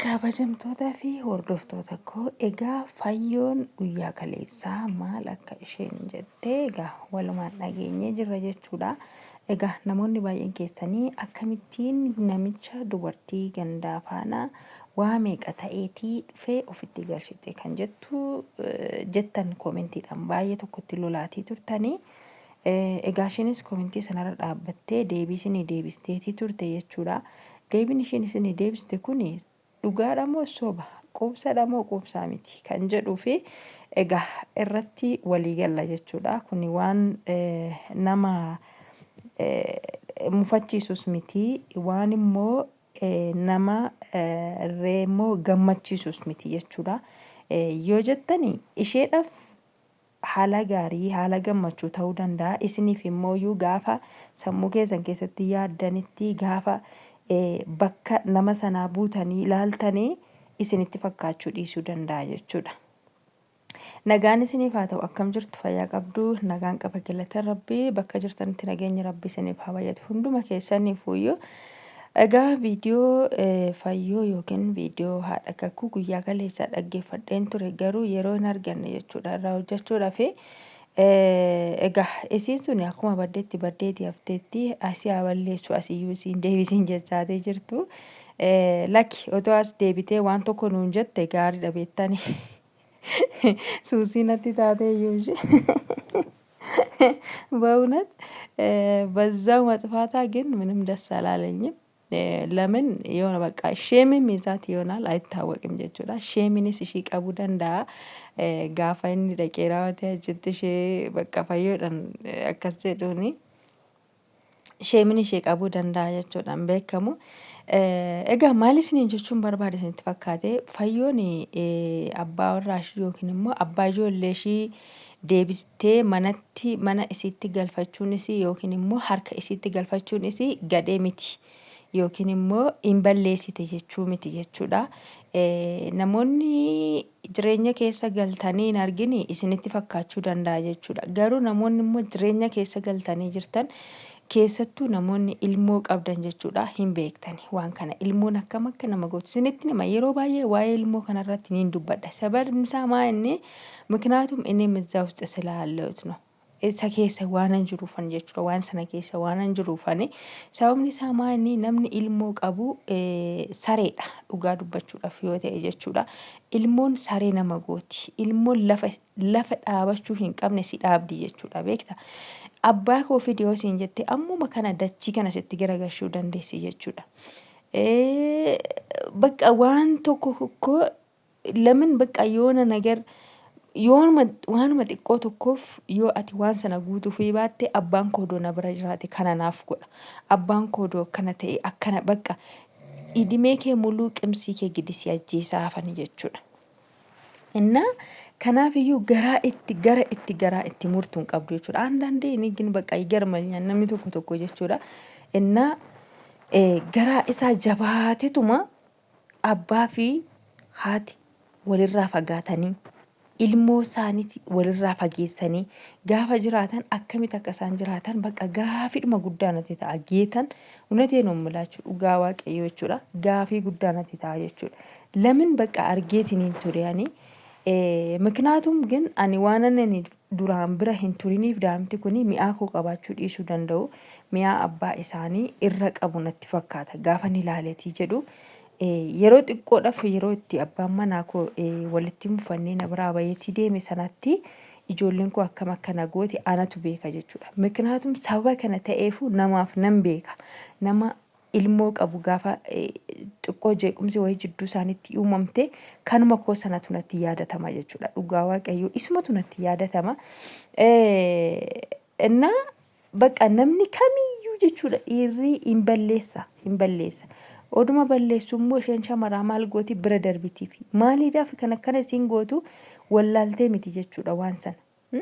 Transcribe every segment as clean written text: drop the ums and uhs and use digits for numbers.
Kabajamtootaa fi hordoftoota koo, egaa Fayyoon guyyaa kaleessaa maal akka isheen jette egaa walumaan dhageenyee jirra jechuudha. Egaa namoonni baay'een keessanii akkamittiin namicha dubartii gandaa faana waa meeqa ta'eetii dhufee ofitti galchite kan jettu jettan koomentiidhaan baay'ee tokkotti lolaatii turtanii. Egaa isheenis komentii sanarra dhaabbattee deebii isinii deebisteetii turte jechuudha. Deebiin isheen isinii deebiste kuni dhugaadha moo soba? Quubsadha moo quubsaa miti? Kan jedhuu fi egaa irratti walii galla jechuudha. Kuni waan nama mufachiisus miti. Waan immoo nama irree immoo gammachiisus miti jechuudha. Yoo jettani isheedhaaf haala gaarii, haala gammachuu ta'uu danda'a. Isiniif immooyyuu gaafa sammuu keessan keessatti yaaddanitti, gaafa bakka nama sanaa buutanii ilaaltanii isinitti fakkaachuu dhiisuu danda'a jechuudha. Nagaan isiniif haa ta'u. Akkam jirtu? Fayyaa qabdu? Nagaan qaba, galata Rabbii. Bakka jirtanitti nageenyi Rabbii isiniif haa baay'atu hunduma keessaniifuyyuu. Egaa viidiyoo Fayyoo yookiin viidiyoo haadha kakuu guyyaa kaleessaa dhaggeeffadheen ture, garuu yeroo hin arganne jechuudha irraa hojjechuudhaaf. Egaa isiin sun akkuma baddeetti baddeeti hafteetti, asii haa balleessu, asiyyuu isiin deebisiin jechaatee jirtu. Lakki, otoo as deebitee waan tokko nuun jette gaariidha beektani. Suusii natti taatee iyyuu ishee. በእውነት በዛው መጥፋታ ግን ምንም ደስ አላለኝም። ለምን የሆነ በቃ ሼምም ይዛት ይሆናል አይታወቅም jechuudha. Sheeminis ishii qabuu danda'a. Gaafa inni dhaqee raawwatee achitti ishee bakka Fayyoodhaan akkas jedhuuni, sheemin ishee qabuu danda'a jechuudha, hin beekamu. Egaa maal isiniin jechuun barbaade isinitti fakkaate? Fayyoon abbaa warraa ishii yookiin immoo abbaa ijoollee ishii deebistee manatti mana isiitti galfachuun isii yookiin immoo harka isiitti galfachuun isii gadhee miti yookiin immoo hin balleessite jechuu miti jechuudha. Namoonni jireenya keessa galtanii hin argini isinitti fakkaachuu danda'a jechuudha. Garuu namoonni immoo jireenya keessa galtanii jirtan, keessattuu namoonni ilmoo qabdan jechuudha, hin beektani waan kana. Ilmoon akkam akka nama gootu isinitti nima. Yeroo baay'ee waa'ee ilmoo kanarratti niin dubbadha. Sababni isaa maa inni ምክንያቱም እኔም እዛ ውስጥ ስላለሁት ነው። Isa keessa waanan jiruufan jechuudha. Waan sana keessa waanan jiruufani. Sababni isaa maa inni namni ilmoo qabu sareedha, dhugaa dubbachuudhaaf yoo ta'e jechuudha. Ilmoon saree nama gooti. Ilmoon lafa dhaabachuu hin qabne si dhaabdi jechuudha, beekta. Abbaa koo fidi yoo siin jette, ammuma kana dachii kana sitti garagalchuu dandeessi jechuudha. Bakka waan tokko tokko ለምን በቃ የሆነ ነገር yoonuma waanuma xiqqoo tokkoof yoo ati waan sana guutuufii baatte, abbaan koo odoo na bira jiraate kana naaf godha. Abbaan koo odoo akkana ta'e akkana, bakka idimee kee muluu qimsii kee gidi si ajjeesaa hafani jechuudha. Innaa kanaaf iyyuu garaa itti gara itti garaa itti murtuu hin qabdu jechuudha. አንዳንዴ እኔ ግን በቃ ይገርመኛል namni tokko tokko jechuudha. Innaa garaa isaa jabaatetuma abbaa fi haati walirraa fagaatanii, ilmoo isaaniiti walirraa fageessanii gaafa jiraatan, akkamitti akka isaan jiraatan bakka gaafidhuma guddaa natti ta'a. Geetan እውነቴን ነው የምላችሁ, dhugaa Waaqayyoo jechuudha, gaafii guddaa natti ta'a jechuudha. ለምን በቃ argeetiniin ture ani. ምክንያቱም ግን ani waan ani duraan bira hin turiniif, daa'imti kun mi'aa koo qabaachuu dhiisuu danda'u, mi'aa abbaa isaanii irra qabu natti fakkaata gaafa ni ilaaleetii jedhu. Yeroo xiqqoodhaaf, yeroo itti abbaan manaa koo walitti mufannee na biraa baheetii deeme sanatti, ijoolleen koo akkam akka na goote anatu beeka jechuudha. ምክንያቱም sababa kana ta'eefu namaaf nan beeka. Nama ilmoo qabu gaafa xiqqoo jeequmsi wayii jidduu isaaniitti uumamte, kanuma koo sanatu natti yaadatama jechuudha. Dhugaa Waaqayyoo, isumatu natti yaadatama. Innaa bakka namni kamiyyuu jechuudha, dhiirri hin balleessa, hin balleessa. Oduma balleessu immoo isheen shamaraa maal gooti? Bira darbitiifi. Maaliidhaaf kan akkana isiin gootu wallaaltee miti jechuudha waan sana.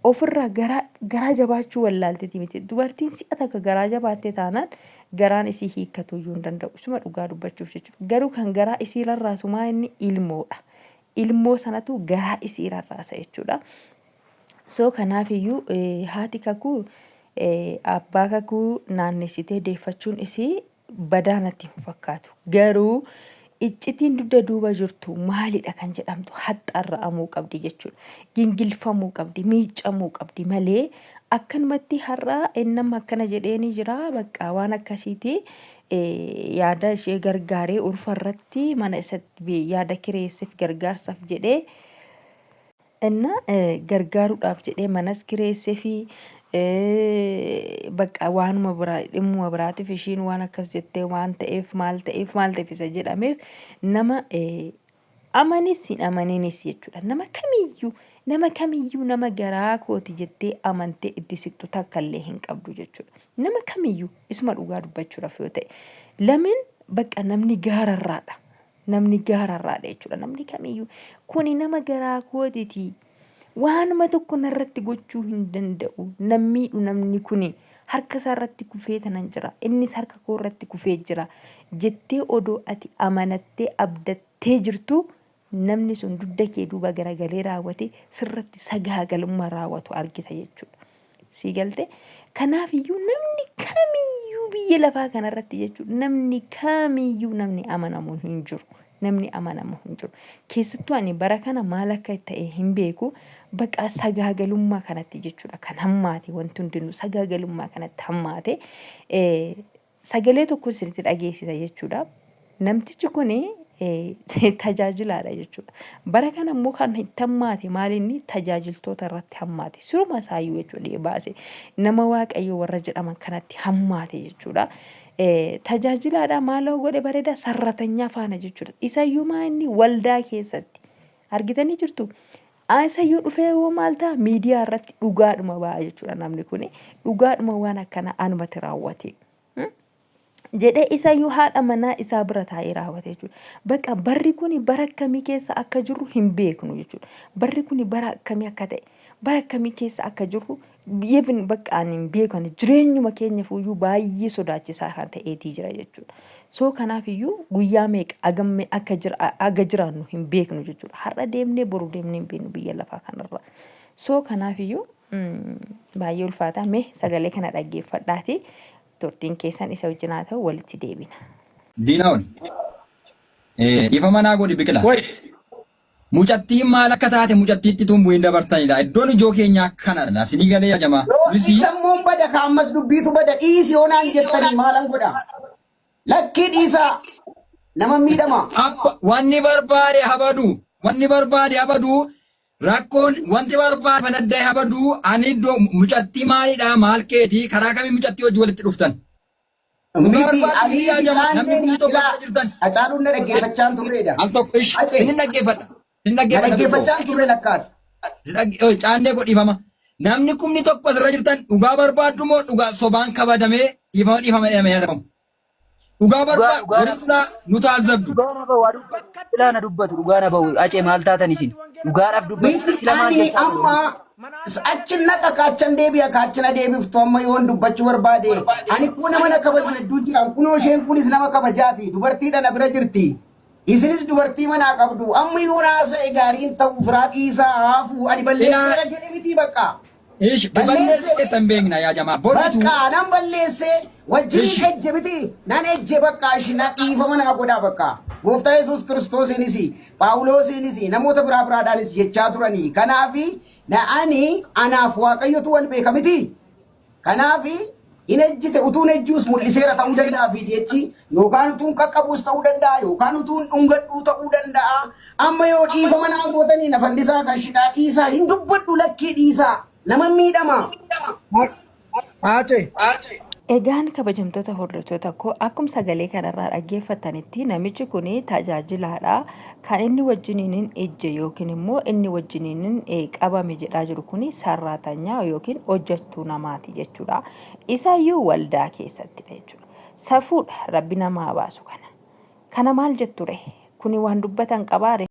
Ofirraa garaa jabaachuu wallaalteeti miti. Dubartiin si'a takka garaa jabaattee taanaan garaan isii hiikkatu iyyuu hin danda'u. Isuma dhugaa dubbachuuf jechuudha. Garuu kan garaa isii rarraasu maa inni? Ilmoodha. Ilmoo sanatu garaa isii rarraasa jechuudha. So kanaafiyyuu haati kakuu abbaa kakuu naannessitee deeffachuun isii badaa natti hin fakkaatu. Garuu Iccitiin dugda duuba jirtu maalidha kan jedhamtu haxxaarra'amuu qabdi jechuudha. Gingilfamuu qabdi, miiccamuu qabdi malee akkanumatti har'a innam akkana jedheeni jira bakka waan akkasiiti yaada ishee gargaaree urfa irratti mana isatti yaada kireesseef gargaarsaaf jedhee Inna gargaaruudhaaf jedhee manas kireessefi bakka waanuma biraa dhimmuma biraatiif ishiin waan akkas jettee waan ta'eef maal ta'eef maal ta'eef isa jedhameef nama amanis hin amaninis jechuudha. Nama kamiyyuu nama kamiyyuu nama garaa kooti jettee amantee itti siqxu takka illee hin qabdu jechuudha. Nama kamiyyuu isuma dhugaa dubbachuudhaaf yoo ta'e lameen bakka namni gaararraadha. Namni gaararraadha jechuudha. Namni kamiyyuu kuni nama garaa kootiti. Waanuma tokko narratti gochuu hin danda'u. Nan miidhu namni kuni harka isaa irratti kufee tanan jira. Innis harka koo irratti kufee jira. Jettee odoo ati amanattee abdattee jirtu namni sun dugda kee duuba garagalee raawwate sirratti sagaagalummaa raawwatu argita jechuudha. Sii galte? Kanaaf iyyuu namni kamiyyuu biyya lafaa kanarratti jechuudha namni kamiyyuu namni amanamu hin jiru. Namni amanamu hin jiru. Keessattuu ani bara kana maal akka ta'e hin beeku. Baqa sagaagalummaa kanatti jechuudha kan hammaate wanti hundinuu sagaagalummaa kanatti hammaate. Sagalee tokko isinitti dhageessisa jechuudha. Namtichi kun tajaajilaadha jechuudha. Bara kana immoo kan itti hammaate maalinni tajaajiltoota irratti hammaate. Siruma isaayyuu jechuudha baase nama waaqayyoo warra jedhaman kanatti hammaate jechuudha. Tajaajilaadha maaloo godhe bareeda sarratanyaa faana jechuudha. Isayyuu maa inni waldaa keessatti argitanii jirtu. Isayyuu dhufee hoo maal ta'a miidiyaa irratti dhugaadhuma ba'a jechuudha namni kuni dhugaadhuma waan akkana anumatti raawwate. Jedhee isayyuu haadha manaa isaa bira taa'ee raawwate jechuudha. Bakka barri kuni bara akkamii keessa akka jirru hin beeknu jechuudha. Barri kuni bara akkamii akka ta'e bara akkamii keessa akka jirru even bakka ani hin beeku ani jireenyuma keenya fuuyyuu baay'ee sodaachisaa kan ta'eetii jira jechuudha. So kanaaf iyyuu guyyaa meeqa agamme akka jira aga jiraannu hin beeknu jechuudha. Har'a deemnee boru deemnee hin beeknu biyya lafaa kanarra. So kanaaf iyyuu baay'ee ulfaataa mee sagalee kana dhaggeeffadhaati turtiin keessan isa wajjin haa ta'u walitti deebina. Diinaa'ol. Dhiifama naa godhi biqila. Way. Mucattiin maal akka taate mucattiitti tun bu'in dabartanidha. Iddoon ijoo keenyaa kanadha. Sinii galee yaa jamaa. Yoo Nusi dhiisammoon bada ka ammas dubbiitu bada dhiisi yoo naan jettanii maalan godha? Lakkii dhiisaa nama miidhama. abba wanni barbaade habadu. Wanni barbaade habadu. Rakkoon wanti barbaade fanadda habadu. Ani iddoo mucattii maalidha maal keetii karaa kamii mucattii hojii walitti dhuftan. Dhugaa Miti barbaadu alii yaa fi jamaa namni caanneen kumni tokko ilaa asirra jirtan. Hacaaluun na dhaggeeffachaa hin turreedha. Al tokko ish Hacee sinin dhaggeeffadha. Sin na dhaggeeffadha tokko. dhaggeeffachaa hin turre lakkaati. Caannee godhiifama. Namni kumni tokko asirra jirtan dhugaa barbaaddu moo dhugaa sobaan kabajamee dhiifama dhiifama jedhamee yaadamu. Dhugaa Dhugaa barbaadu dhugaa warri tulaa nu taazzabdu. Dhugaa na bahu silaa na dubbatu dhugaa na bahu acee maal taatan isin dhugaadhaaf dubbatu Miti sila maal ani jechaa amma turre. achi naqa kaachan deebi'a kaachana deebiftu amma yoon dubbachuu barbaade ani kun nama na kabaju hedduu jira kunoo isheen kunis nama kabajaati dubartiidha na bira jirti isinis dubartii manaa qabdu amma yoon haasa'e gaariin ta'u firaa dhiisaa haafuu ani Ilaa balleesseera jedhe miti bakka ish balleesse balleessee tan beekna yaa jamaa. Boritu bakka nan balleesse wajjiniin ish ejje miti nan ejje bakka ishi na dhiifama naa godhaa bakka gooftaa Yesuus kiristoosiinis Phaawulosiinis namoota biraa biraadhaanis jechaa turanii kanaafi na ani anaaf waaqayyotu wal beeka miti kanaafi hin ejjite utuun ejjuus mul'iseera ta'uu danda'a viidiyichi yookaan utuun qaqqabuus ta'uu danda'a yookaan utuun dhungadhuu ta'uu danda'a amma yoo dhiifama naa gootanii na fannisaa kan shidhaa dhiisaa hin dubbadhu lakkii dhiisaa nama miidhama. Aace. Egaan kabajamtoota hordoftoota koo akkuma sagalee kanarraa dhaggeeffatanitti namichi kun tajaajilaadha. Kan inni wajjiniin ejje yookiin immoo inni wajjiniin qabame jedhaa jiru kun sarraatanyaa yookiin hojjettuu namaati jechuudha. Isayyuu waldaa keessattidha jechuudha. Safuudha rabbi namaa baasu kana. Kana maal jetture? Kuni waan dubbatan qabaare?